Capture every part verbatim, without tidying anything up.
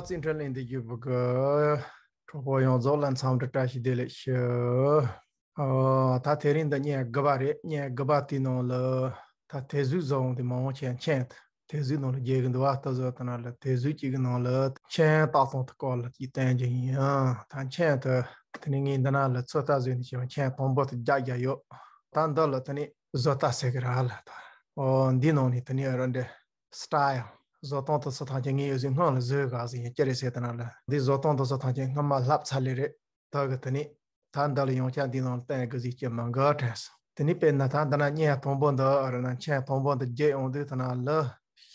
སེམས་ཁྲལ་ལེན་དུ་གྱུར་པ་གི་གྲོགས་པོ་ཡོངས་རྫོགས་ལ་འཚམས་འདྲི་བཀྲ་ཤིས་བདེ་ལེགས་ཞུ། ཨོ། ད་དེ་རིང་འདི་བརྙན་དགུ་པ་རེད། བརྙན་དགུ་པ་དེའི་ནང་ལ་ད་དེབ་གཟུགས་བཟོ་འོང་དེ་མ་འོང་ཆེན་ཆེན་དེབ་གཟུགས་ནང་ལ་རྒྱལ་གི་འདུག་བ། ལྟ་བཟོ་དེ་ནང་ལ་དེབ་གཟུགས་གཅིག་གི་ནང་ལ་མཆན་བཏགས་སྟངས་དེ་སྐོར་ལ་ཅིག་བསྟན་རྒྱུ་ཡིན། ད་མཆན་དེ་དེ་ནི་ངས་འདི་ནང་ལ་ཚོད་ལྟ་བཟོས་ནས་ཀྱང་མཆན་དང་པོ་དེ་རྒྱག་རྒྱག་ཡོད། ད་འདི་ལ་དེ་ནི་བཟོ་ལྟ་ཟེར་གི་ར་ལ། ད་ཨོ་འདི་ནང་ནས་དེ་ནི་ར་འདྲེ། སི་ཊའི་ལ། བཟོ་སྟངས་དེ་ཚོ་ཐམས་ཅད་ངས་ཡོད་ཚད་སྔོན་ལ་བཟོས་ག་ཟིག་ཡིན་ཅི་རེད་ཟེར་དེ་ན་ལ། འདི་བཟོ་སྟངས་དེ་ཚོ་ཐམས་ཅད་སྔ་མ་ལྷབ་ཚར་ལེ་རེད། ད་གི་དེ་ནི་ད་འདི་ལ་ཡང་བསྐྱར་འདི་ནང་ལ་བསྟན་དགོས་ཟིག་ཅི་མང་གི་དྲན་སོང་། དེ་ནི་དཔེར་ན་ད་འདི་ན་བརྙན་དང་པོ་འདི་ཨ་ར་ན་མཆན་དང་པོ་འདི་བརྒྱབ་ཡོང་དུས་དེ་ན་ལ།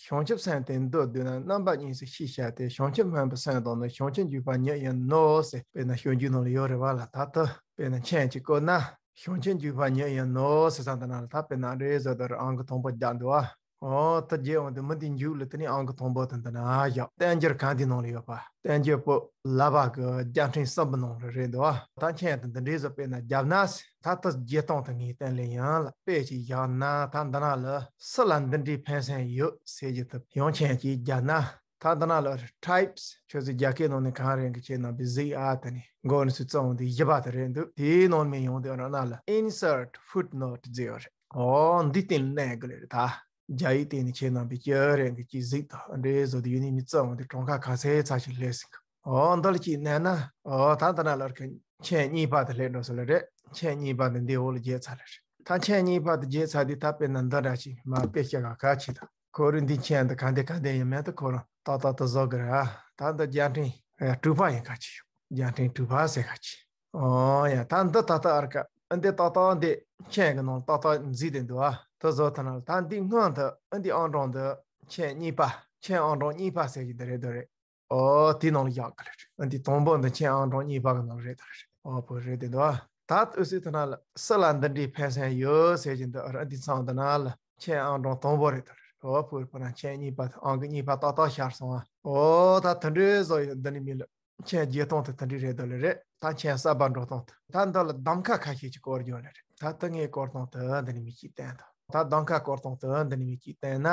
བྱང་ཆུབ་སེམས་དེ་འདོད་འདོད་ན། རྣམ་པ་གཉིས་སུ་ཤེས་བྱ་སྟེ། བྱང་ཆུབ་སྨོན་པའི་སེམས་དང་ནི། བྱང་ཆུབ་འཇུག་པ་ཉིད་ཡིན་ནོ་ཟེར། དཔེར་ན་སྤྱོད་འཇུག་ནང་ལ་ཡོད་རེད་བ་ལ། ད་ལྟ་དཔེར་ན་མཆན་གཅིག་བཀོད་ན། བྱང་ཆུབ་འཇུག་པ་ཉིད་ཡིན་ནོ་ཟེར་ས་འདི་ན་ལ། ད་དཔེར་ན་འདྲེ་བཟོ་ལྟར་ཨང་ཀི་དང་པོ་རྒྱག་འདུག་ཨ། ཨོ་ད་རྗེས་འོང་དུ་མི་འདི་མཇུག་ལ་དེ་ནི་ཨང་ཀི་དང་པོ་དེ་འདི་ན་བཞག་བསྟན་འགྱུར་གང་འདི་ནང་ལ་ཡོད་པ། བསྟན་འགྱུར་པོ་ལ་བ་གི་རྒྱ་ཕྲན་གསུམ་པོ་ནང་ལ་རེད་འདུག་ཨ། ད་མཆན་དེ་འདི་འདྲའི་བཟོ་དཔེར་ན་རྒྱབ་ན་ཟེར། ད་ལྟ་རྒྱས་སྟངས་དེ་ངས་བསྟན་ལེ་ཡང་ལ་དཔེ་ཅིག་བཞག་ན། ད་འདི་ན་ལ་སུ་ལ་འདི་འདྲའི་ཕན་སེམས་ཡོད་ཟེར་གྱི་ཐུབ་ཡང་མཆན་གྱིས་བརྒྱབ་ན། ད་འདི་ན་ལ་ཊའིབས་ཆོས་ཚུལ་རྒྱ་སྐད་ནང་ནས་གང་རེད་གི་ཁྱེད་རྣམ་པས་གཟིགས་ཨ། དེ་ནི་མགོ་ནས་སུ་བཙོང་འདི་བཞི་པ་དེ་རེད་འདུག་དེའི་ནང་མི་ཡོང་དེ་ར་ན་ལ་insert footnote ཟེར་བ་རེད། ཨོ་འདི་སྟེང་ལ་གནས་དགོས་ལེ་རེད། ད་རྒྱ་ཡིག་སྟེང་ནས་ཁྱེད་རྣམ་པས་ཅི་རེད་གི་ཅི་གཟིགས་དང་འདྲེ་བཟོ་དེ་ཡུལ་ནི་མི་བཙོང་འདི་གྲངས་ཀ་ག་ཚད་ཚ་ཞིག་སླེབས་སྲིད་གི། ཨོ་འདི་ལ་ཅིག་གནས་ན། ཨོ་ད་འདི་ན་ལ་གི་མཆན་གཉིས་པ་དེ་སླེབས་འགྲོ་སོང་ལེ་རེད། མཆན་གཉིས་པ་འདི་འདི་འོག་ལ་རྒྱས་ཚར་ལེ་རེད། ད་མཆན་གཉིས་པ་དེ་རྒྱས་ཚར་དུས་ད་དཔེར་ན་འདི་འདྲ་ཅིག་མ་དཔེ་བཤད་ག་ག་ཅིག་དང་། ཁོ་རང་འདི་མཆན་འདི་ག་འདི་ག་འདི་ཡིན་མིན་དེ་ཁོ་རང་ཏག་ཏག་ཏུ་བཟོ་དགོས་རེད་ཨ། ད་འདི་རྒྱ་ཕྲན་ཨེ་དྲུག་པ་ཡིན་ག་ཅི་ཡོད། རྒྱ་ཕྲན་དྲུག་པ་ཟེར་ག་ཅི། ཨོ་ཡ། ད་འདི་ཏག་ཏག་ཨར་ཀ་ཨ་འདི་ཏག་ཏག་འདི་མཆན་གི་ནང་ཏག་ཏག་འཛུལ་བསྡད་འདུག་ཨ། དེ་བཟོ་ཐུབ་ན་ད་འདི་སྔོན་དུ་ཨ་འདི་ཨང་གྲངས་འདི་མཆན་གཉིས་པ། མཆན་ཨང་གྲངས་གཉིས་པ་ཟེར་གྱི་འདི་རེད་འདི་རེད། ཨོ་དེ་ནང་ལ་བཞག་གི་ལེ་རེད། ཨ་འདི་དང་པོ་འདི་མཆན་ཨང་གྲངས་གཉིས་པ་གི་ནང་ལ་རེད་འདི་རེད། ཨོ་བུ་རེད་འདི་འདུག་ཨ། ད་ཨུ་སི་ཐུབ་ན་ལ་སུ་ལ་འདི་འདྲའི་ཕན་སེམས་ཡོད་ཟེར་གྱི་འདི་ཨ་འདི་ཚང་འདི་ན་ལ། མཆན་ཨང་གྲངས་དང་པོ་རེད་དོ། ཨོ་ཕུར་ཕུ་ན་མཆན་གཉིས་པ་ཨང་ཀི་གཉིས་པ་ཏག་ཏག་ཤར་སོང་ཨ། ཨོ་ད་དེ་འདྲའི་བཟོ་ཡོད་འདི་ནི་མི་ལ་མཆན་རྒྱས་སྟངས་དེ་དེ་འདྲའི་རེད་དོ་ལེ་རེད། ད་མཆན་གསར་པ་འགྲོ་སྟངས་དེ་ད་འདི་ལ་གདམ་ཁ་ཁ་ཤས་ཀྱི་སྐོར་རྒྱུ་ལེ་རེད། ད་དེ་ངས་སྐོར་སྟངས་དེ་འདི་ནི་མི་གཅིག་བསྟན་དང་། ད་གདམ་ཁ་སྐོར་སྟངས་དེ་འདི་ནི་མི་གཅིག་བསྟན་ན་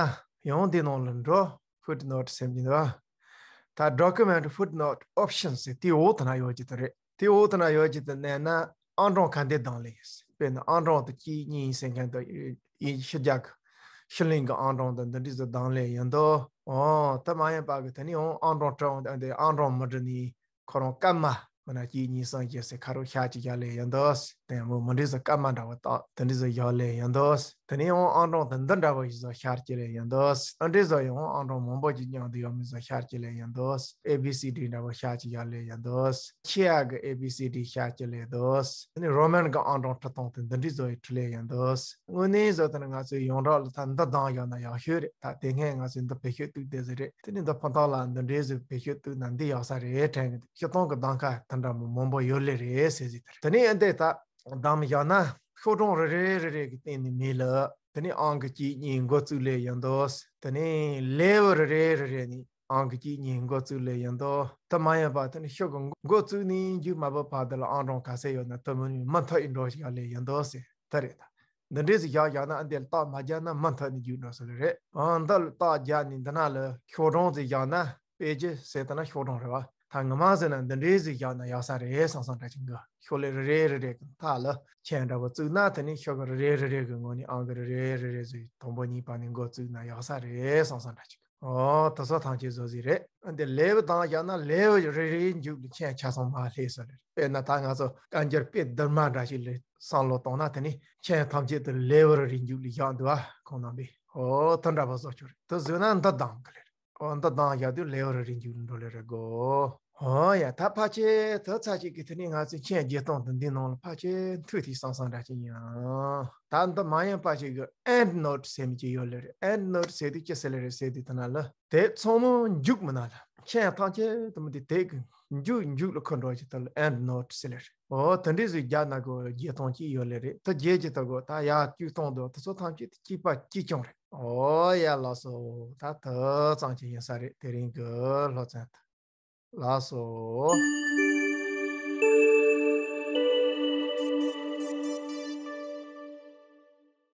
ཡང་འདི་ནང་ལ་འགྲོ། ཕུ་ཊི་ནོ་ཊི་སེམས་ཀྱི་འདུག་ཨ། ད་document footnote options ཟེར་དེའི་འོག་ཏུ་ན་ཡོད་ཀྱི་དེ་རེད། དེའི་འོག་ཏུ་ན་ཡོད་ཀྱི་དེ་མནན་ན་ཨང་གྲངས་ག་འདི་དང་ལེ་ཡིན། དཔེར་ན་ཨང་གྲངས་དེ་གཅིག་གཉིས་ཟེར་མཁན་དེ་ཡིན་ཕྱི་རྒྱལ་གི་ཕྱི་གླིང་གི་ཨང་གྲངས་དེ་འདི་འདྲི་ཟེར་དང་ལེ་ཡིན་དོ། ཨོ་དེ་མ་ཡིན་པ་གི་དེ་ནི་ཨང་གྲངས་བྲི་འོང་དེ་ཨང་གྲངས་མི་འབྲི་ནི་ཁོ་རང་སྐར་མ་ཁོ་ན་གཅིག་གཉིས་གསུམ་བཞི་ཟེར་ཁ་རོག་ཤར་གྱི་རྒྱག་ལེ་ཡིན་དོ། དེ་མོ་མི་འདྲི་ཟེར་སྐར་མ་འདྲ་བོ་དག་དེ་འདྲི་ཟེར་ཡག་ལེ་ཡིན་དོ། དེ་ནས་ཡང་ཨང་གྲངས་དེ་འདི་འདྲ་བོ་ཞིག་བཟོ་ཤར་གྱི་ལེ་ཡིན་དོ། ཨ་འདྲི་ཟེར་ཡང་ཨང་གྲངས་མང་པོ་ཞིག་མཉམ་དུ་ཡོད་མི་བཟོ་ཤར་གྱི་ལེ་ཡིན་དོ། ཨེ་བི་སི་ཌི་འདྲ་བོ་ཤར་གྱི་ཡག་ལེ་ཡིན་དོ། ཆེ་ཡག་གི་ཨེ་བི་སི་ཌི་ཤར་གྱི་ལེ་དོ། དེ་ནས་རོ་མན་གི་ཨང་གྲངས་འབྲི་སྟངས་དེ་འདི་འདྲི་བཟོ་ཡི་འབྲི་ལེ་ཡིན་དོ། དངོས་གནས་བཟོ་དེ་ནི་ང་ཚོའི་ཡོངས་གྲགས་ལ་ད་འདི་གདམ་ཡག་ན་ཡག་ཤོས་རེད། ད་དེ་སྔས་ང་ཚོས་འདི་བེད་སྤྱོད་བཏུག་བསྡད་ཟིག་རེད། དེ་ནས་འདི་ཕོ་ཐོག་ལ་འདི་འདྲའི་ཟིག་བེད་སྤྱོད་བཏུག་ན་འདི་ཡག་ས་རེད་དྲན་གི་འདུག་སྤྱིར་བཏང་གི་གདམ་ཁ་དེ་འདྲ་མོ་མང་པོ་ཡོད་ལེ་རེད་ཟེར་ཟིག་དེ་རེད། དེ་ནས་ཨ་འདི་ད། གདམ་བཞག་ན་ཤོག་གྲངས་རེ་རེ་རེ་རེ་གི་སྟེང་ནས་མི་ལ། དེ་ནས་ཨང་ཀི་གཅིག་གཉིས་འགོ་བཙུགས་ལེ་ཡིན་དོ། དེ་ནས་ལེ་ཝལ་རེ་རེ་རེ་རེ་ནས་ཨང་ཀི་གཅིག་གཉིས་འགོ་བཙུགས་ལེ་ཡིན་དོ། དེ་མ་ཡིན་པ་དེ་ནས་ཤོག་གི་འགོ་བཙུགས་ནས་མཇུག་མ་བབས་བར་དུ་ལ་ཨང་གྲངས་ག་ཚད་ཡོད་ན་དེ་མི་ནས་མུ་མཐུད་ཡི་འགྲོ་བཞག་ལེ་ཡིན་དོ་ཟེར་དེ་རེད་ད། འདི་འདྲས་སུ་བཞག་བཞག་ན་ཨ་འདི་ལ་རྟགས་མ་བརྒྱབ་ན་མུ་མཐུད་ནས་རྒྱུགས་འགྲོ་སྲིད་ལེ་རེད། ཨང་འདི་ལ་རྟགས་བརྒྱབ་ནས་འདི་ན་ལ་ཤོག་གྲངས་ཟིག་བཞག་ན། དཔེ་ཅི་ཟེར་ལྟ་ན་ཤོག་གྲངས་རེད་བ། ད་ངོ་མ་ཟེར་ན་འདི་འདྲའི་ཟིག་བཞག་ན་ཡག་ས་རེད་བསམ་བསམ་འདྲ་ཅིག་གི། ཤོག་ལེ་རེ་རེ་རེ་རེ་གི་མཐའ་ལ་མཆན་འདྲ་བོ་བཙུགས་ན། དེ་ནས་ཤོག་གི་རེ་རེ་རེ་རེ་གི་ངོས་ནས་ཨང་གི་རེ་རེ་རེ་རེ་ཟིག་དང་པོ་གཉིས་པ་ནས་འགོ་བཙུགས་ན་ཡག་ས་རེད་བསམ་བསམ་འདྲ་ཅིག་གི། ཨོ་དེ་ཚོ་ཐམས་ཅད་བཟོ་ཟིག་རེད། འདི་ལེ་ཝལ་གདམ་བཞག་ན་ལེ་ཝལ་རེ་རེའི་མཇུག་ལ་མཆན་ཆ་ཚང་མ་སླེབས་ས་རེད། དཔེར་ན་ད་ང་ཚོ་བཀའ་འགྱུར་དཔེ་བསྡུར་མ་འདྲ་ཞིག་ལ་བསམ་བློ་བཏང་ན། དེ་ནས་མཆན་ཐམས་ཅད་དུ་ལེ་ཝལ་རེའི་མཇུག་ལ་བཞག་འདུག་ཨ། ཁོང་རྣམ་པས་ཨོ་དེ་འདྲ་བ་བཟོ་ཆོག་རེད། དེ་བཟོས་ན་འདི་གདམ་གི་ལེ་རེད། ཨོ་འདི་གདམ་བཞག་དུས་ལེ་ཝལ་རེ་རེ་མཇུག་ལ་འགྲོ་ལེ་རེད་གོ། ཨོ་ཡ། ད་ཕལ་ཆེར་དེ་ཚར་གཅིག་གི་དེ་ནས་ང་ཚོས་མཆན་རྒྱས་སྟངས་དེ་འདི་ནང་ལ་ཕལ་ཆེར་མཐུད་དེ་སང་སང་འདྲ་ཅིག་ཡིན། ད་འདི་མ་ཡིན་པ་ཞིག་གི་ཨེན་ཌི་ནོ་ཊི་ཟེར་མི་ཅིག་ཡོད་ལེ་རེད། ཨེན་ཌི་ནོ་ཊི་ཟེར་དུས་ཅི་ཟེར་ལེ་རེད་ཟེར་དུས་དེ་ན་ལ་དེ་ཚང་མ་མཇུག་མི་ན་ལ་མཆན་ཐམས་ཅད་དུ་མི་དེ་དེ་གི་མཇུག་མཇུག་ལ་འཁོར་འགྲོ་ཅིག་དེ་ལ་ཨེན་ཌི་ནོ་ཊི་ཟེར་ལེ་རེད། ཨོ་དེ་འདྲས་ཟིག་རྒྱག་ན་གོ་རྒྱས་སྟངས་གཅིག་ཡོད་ལེ་རེད། དེ་རྒྱས་ཀྱི་དེ་གོ་ད་ཡར་བཅུག་སྟངས་དེ་དེ་ཚོ་ཐམས་ཅད་དེ་གཅིག་པ་གཅིག་རྐྱང་རེད། ཨོ་ཡ་ལགས་སོ། ད་དེ་ཙམ་གྱི་ཡིན་ས་རེད། དེ་རིང་གི་སློབ་ཚན་དེ། ལགས་སོ།